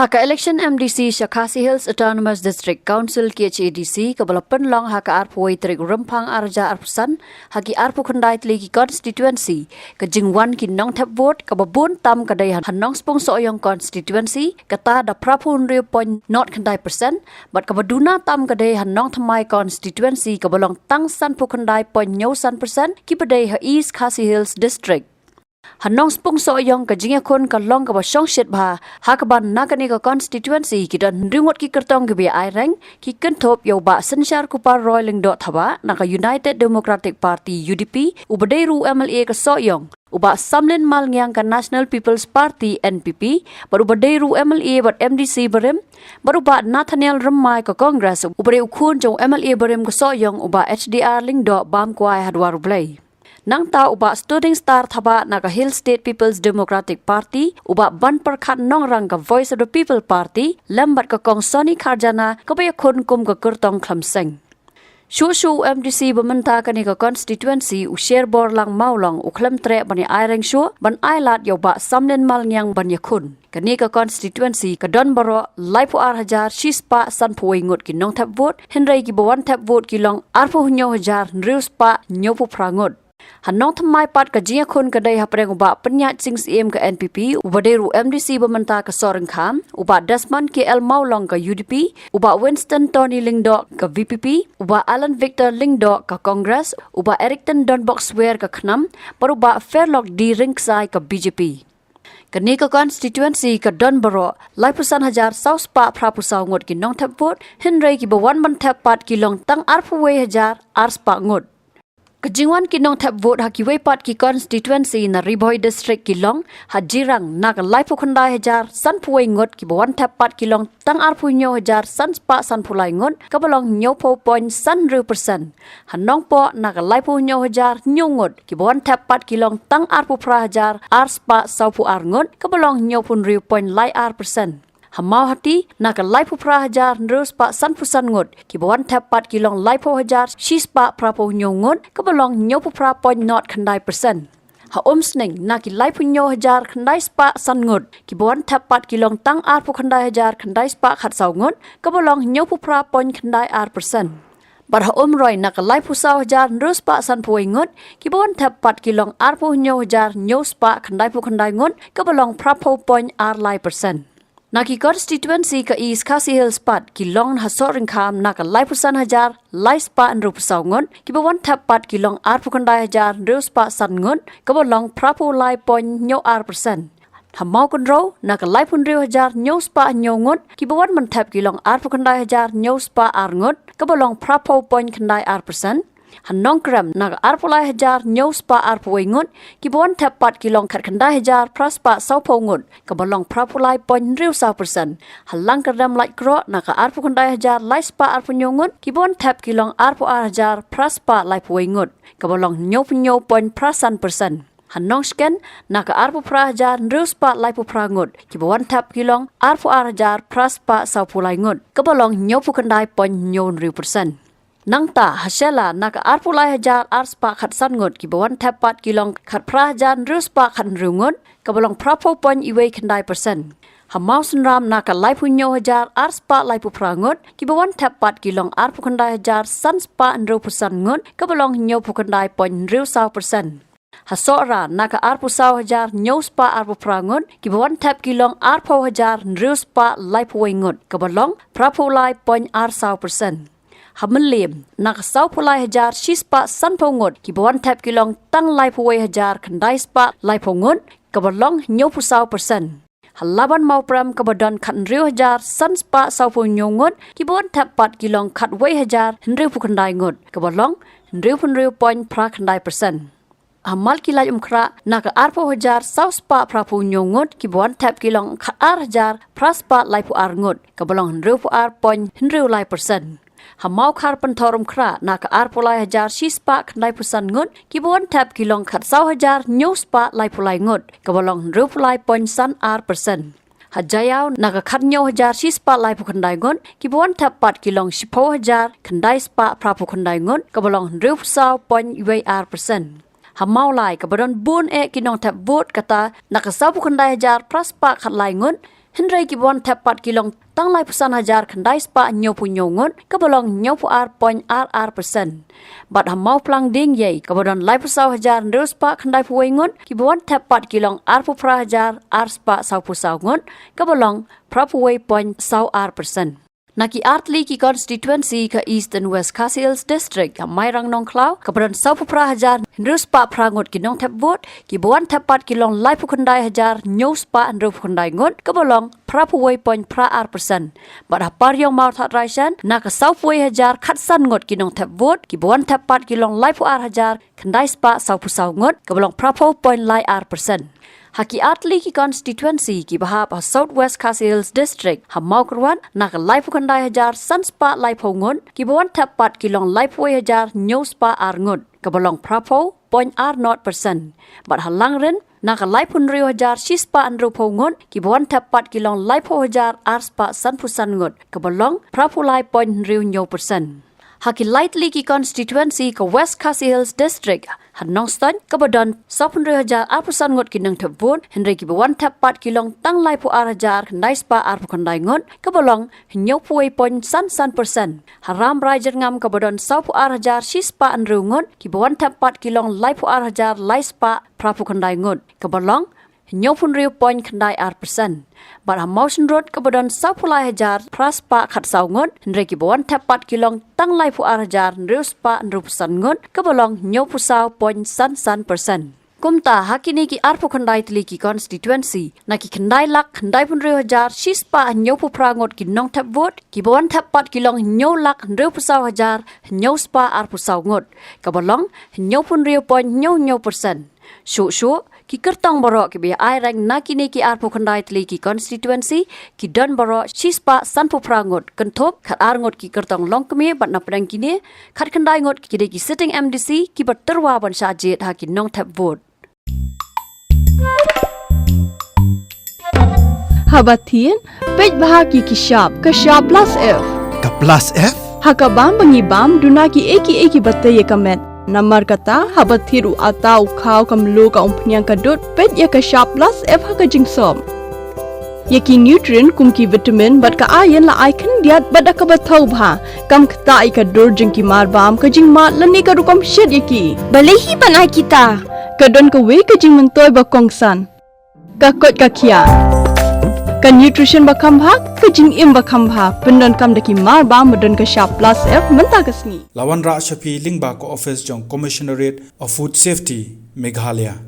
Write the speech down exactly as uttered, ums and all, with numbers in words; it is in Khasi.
Ha ka election M D C sha Khasi Hills Autonomous District Council, K H A D C, kaba la pynlong ha ka arphew tarik Rymphang arhajar arphew san, ha ki arphew khyndai tylli ki constituency, ka jingwan ki nongthep vote kaba bun tam ka dei ha Nongspung Sohiong constituency, kata da phraphew hynriew point nod khyndai percent, bad kaba duna tam ka dei ha Nongthymmai constituency, kaba long tang sanphew khyndai point hynñiew san percent, kiba dei ha East Khasi Hills District. Ha Nongspung Sohiong ka jingïakhun ka long kaba shongshit bha, ha kaba na kane ka constituency ki don hynriew ngut ki kyrtong kiba ïa aireng, ki kynthup ïa u Bah Synshar Kupar Roy Lyngdoh Thabah na ka United Democratic Party, U D P, uba dei ruh u M L A ka Sohiong, u Bah Samlin Malngiang ka National People's Party, N P P, bad uba dei ruh u M L A bad M D C barim, bad u Bah Nathaniel Rymmai ka Congress, uba dei u khun jong u M L A barim ka Sohiong, u Bah H D R Lyngdoh, bam kwai ha dwar U Blei. Nangta u Bah Studingstar Thabah na ka Hill State People's Democratic Party, u Bah Banpyrkhat Nongrang ka Voice of the People Party, lem bad ka Kong Sony Kharjana kaba ïakhun kum ka kyrtong khlem seng. Shuh shuh u M D C ba mynta kane ka constituency, u Sherborlang Mawlong, u khlem treh ban ïa aireng shuh ban ailad ïa u Bah Samlin Malngiang ban ïakhun. Kane ka constituency ka don baroh laiphew ar hajar shispah sanphew wei ngut ki nongthep vote, hynrei kiba wan thep vote ki long arphew hynñiew hajar hynriew spah hynñiewphew phra ngut. Ha Nongthymmai pat ka jingïakhun ka dei hapdeng u Bah Pynïaid Sing Syiem ka N P P, uba dei ruh u M D C ba mynta ka Sohryngkham, u Bah Desmond K L Mawlong ka U D P, u Bah Winston Tony Lyngdoh ka V P P, u Bah Alan Victor Lyngdoh ka Congress, u Bah Erickton Donbok Swer ka KHNAM, bad u Bah Fairlock D Ryngksai ka B J P. Kane ka constituency ka don baroh laiphew san hajar saw spah phraphew saw ngut ki nongthep vote, hynrei kiba wan ban thep pat ki long tang arphew wei hajar ar spah ngut. Ka jingwan ki nongthep vote ha kiwei pat ki constituency na Ri Bhoi District ki long, ha Jirang na ka laiphew khyndai hajar sanphew wei ngut, kiba wan thep pat ki long tang arphew hynñiew hajar san spah sanphew lai ngut, kaba long hynñiewphew point san hynriew percent. Ha Nongpoh na ka laiphew hynñiew hajar hynñiew ngut, kiba wan thep pat ki long tang arphew phra hajar ar spah sawphew ar ngut, kaba long hynñiewphew hynriew point lai ar percent. Ha Mawhati na ka laiphew phra hajar hynriew spah sanphew san ngut, kiba wan thep pat ki long laiphew hajar shispah phraphew hynñiew ngut, kaba long hynñiewphew phra point nod khyndai percent. Ha Umsning na ki laiphew hynñiew hajar khyndai spah san ngut, kiba wan thep pat ki long tang arphew khyndai hajar khyndai spah khatsaw ngut, kaba long hynñiewphew phra point khyndai ar percent. Bad ha Umroi na ka laiphew saw hajar hynriew spah sanphew wei ngut, kiba wan thep pat ki long arphew hynñiew hajar hynñiew spah khyndaiphew khyndai ngut, kaba long phraphew point ar lai percent. Na ki constituency ka East Khasi Hills pat ki long ha Sohryngkham na ka laiphew san hajar lai spah hynriewphew saw ngut, kiba wan thep pat ki long arphew khyndai hajar hynriew spah san ngut, kaba long phraphew lai point hynñiew ar percent. Ha Mawkynrew na ka laiphew hynriew hajar hynñiew spah hynñiew ngut, kiba wan ban thep ki long arphew khyndai hajar hynñiew spah ar ngut, kaba long phraphew point khyndai ar percent. Ha Nongkrem na ka arphew lai hajar hynñiew spah arphew wei ngut, kiba wan thep pat ki long khatkhyndai hajar phra spah sawphew ngut, kaba long phraphew lai point hynriew saw percent. Ha Langkyrdem Laitkroh na ka arphew khyndai hajar lai spah arphew hynñiew ngut, kiba wan thep ki long arphew ar hajar phra spah laiphew wei ngut, kaba long hynñiewphew hynñiew point phra san percent. Ha Nongshken na ka arphew phra hajar hynriew spah laiphew phra ngut, kiba wan thep ki long arphew ar hajar phra spah sawphew lai ngut, kaba long hynñiewphew khyndai point hynñiew hynriew percent. Nangta ha Shella na ka arphew lai hajar ar spah khatsan ngut, kiba wan thep pat ki long khatphra hajar hynriew spah khathynriew ngut, kaba long phraphew point iwei khyndai percent. Ha Mawsynram na ka laiphew hynñiew hajar ar spah laiphew phra ngut, kiba wan thep pat ki long arphew khyndai hajar san spah hynriewphew san ngut, kaba long hynñiewphew khyndai point hynriew saw percent. Ha Sohra na ka arphew saw hajar hynñiew spah arphew phra ngut, kiba wan thep ki long arphew hajar hynriew spah laiphew wei ngut, kaba long phraphew lai point ar saw percent. Ha Mylliem na ka sawphew lai hajar shi spah sanphew ngut, kiba wan thep ki long tang laiphew wei hajar khyndai spah laiphew ngut, kaba long hynñiewphew saw percent. Ha Laban Mawprem kaba don khathynriew hajar san spah sawphew hynñiew ngut, kiba wan thep pat ki long khatwei hajar hynriewphew khyndai ngut, kaba long hynriewphew hynriew point phra khyndai percent. Ha Malkilait Umkhrah na ka arphew hajar saw spah phraphew hynñiew ngut, kiba wan thep ki long khatar hajar phra spah laiphew ar ngut, kaba long hynriewphew ar point hynriew lai percent. Ha Mawkhar Pynthor Umkhrah na ka arphew lai hajar shi spah khyndaiphew san ngut, kiba wan thep ki long khatsaw hajar hynñiew spah laiphew lai ngut, kaba long hynriewphew lai point san ar percent. Ha Jaïaw na ka khathynñiew hajar shi spah laiphew khyndai ngut, kiba wan thep pat ki long shiphew hajar khyndai spah phraphew khyndai ngut, kaba long hynriewphew saw point wei ar percent. Ha Mawlai kaba don bun eh ki nongthep vote, kata na ka sawphew khyndai hajar phra spah khatlai ngut, Hynrei kiba wan thep pat ki long tang laiphew san hajar khyndai spah hynñiewphew hynñiew ngut, kaba long hynñiewphew ar point ar ar percent. Bad ha Mawphlang Diengiei, kaba don laiphew saw hajar hynriew spah khyndaiphew wei ngut, kiba wan thep pat ki long arphew phra hajar ar spah sawphew saw ngut, kaba long phraphew wei point saw ar percent. Na ki artylli ki constituency ka Eastern West Khasi Hills District, ha Mairang Nongkhlaw, kaba don sawphew phra hajar hynriew spah phra ngut ki nongthep vote, kiba wan thep pat ki long laiphew khyndai hajar hynñiew spah hynriewphew khyndai ngut, kaba long phraphew wei point phra ar percent. Bad ha Pariong Mawthadraishan, na ka sawphew wei hajar khatsan ngut ki nongthep vote, kiba wan thep pat ki long laiphew ar hajar khyndai spah sawphew saw ngut, kaba long phraphew point lai ar percent. Ha ki artylli ki constituency kiba hap ha South West Khasi Hills District, ha Mawkyrwat, na ka laiphew khyndai hajar san spah laiphew ngut, kiba wan thep pat ki long laiphew wei hajar hynñiew spah ar ngut, kaba long phraphew point ar nod percent. Bad ha Langrin, na ka laiphew hynriew hajar shi spah hynriewphew ngut, kiba wan thep pat ki long laiphew hajar ar spah sanphew san ngut, kaba long phraphew lai point hynriew hynñiew percent. Ha ki lai tylli ki constituency ka West Khasi Hills District, ha Nongstoiñ, kaba don sawphew hynriew hajar arphew san ngut ki nongthep vote, hynrei kiba wan thep pat ki long tang laiphew ar hajar khyndai spah arphew khyndai ngut, kaba long hynñiewphew wei point san san percent. Ha Rambrai Jyrngam, kaba don sawphew ar hajar shi spah hynriew ngut, kiba wan thep pat ki long laiphew ar hajar lai spah phraphew khyndai ngut, kaba long hynñiewphew hynriew point khyndai ar percent. Bad ha Mawshynrut, kaba don sawphew lai hajar phra spah khatsaw ngut, hynrei kiba wan thep pat ki long tang laiphew ar hajar hynriew spah hynriewphew san ngut, kaba long hynñiewphew saw point san san percent. Kumta, ha kine ki arphew khyndai tylli ki constituency, na ki khyndai lak khyndaiphew hynriew hajar shi spah hynñiewphew phra ngut ki nongthep vote, kiba wan thep pat ki long hynñiew lak hynriewphew saw hajar hynñiew spah arphew saw ngut, kaba long hynñiewphew hynriew point hynñiew hynñiew percent. Shuh shuh, ki kyrtong baroh kiba ïa aireng na kine ki arphew khyndai tylli ki constituency, ki don baroh shi spah sanphew phra ngut, kynthup khat ar ngut ki kyrtong longkmie bad na pdeng kine, khat khyndai ngut ki dei ki sitting M D C, kiba tyrwa ban shah jied ha ki nongthep vote. Haba thied, peit bha ki ki shap, ka shap plus F. Ka plus F? Ha ka bam ba ngi bam, duna ki ei ki ei kiba tei ïa ka met. Namar kata, haba thied u ata, u khaw, ka mluh, ka umphniang, ka dud, peit ïa ka shap plus F ha ka jingsop. Ïa ki nutrient kum ki vitamin bad ka iron la ai khyndiat bad da kaba thaw bha. Kam ktah ïa ka dur jong ki marbam, ka jingmad lane ka rukom shet ïa ki. Balei hi ban ai kita? Ka don kawei ka jingmyntoi ba kongsan. Ka koit ka khiah. Ka nutrition ba kham bha, ka jingim ba kham bha. Pyndonkam da ki marbam ba don ka shap plus F mynta ka sngi. La wanrah sha phi lyngba ka office jong Commissionerate of Food Safety, Meghalaya.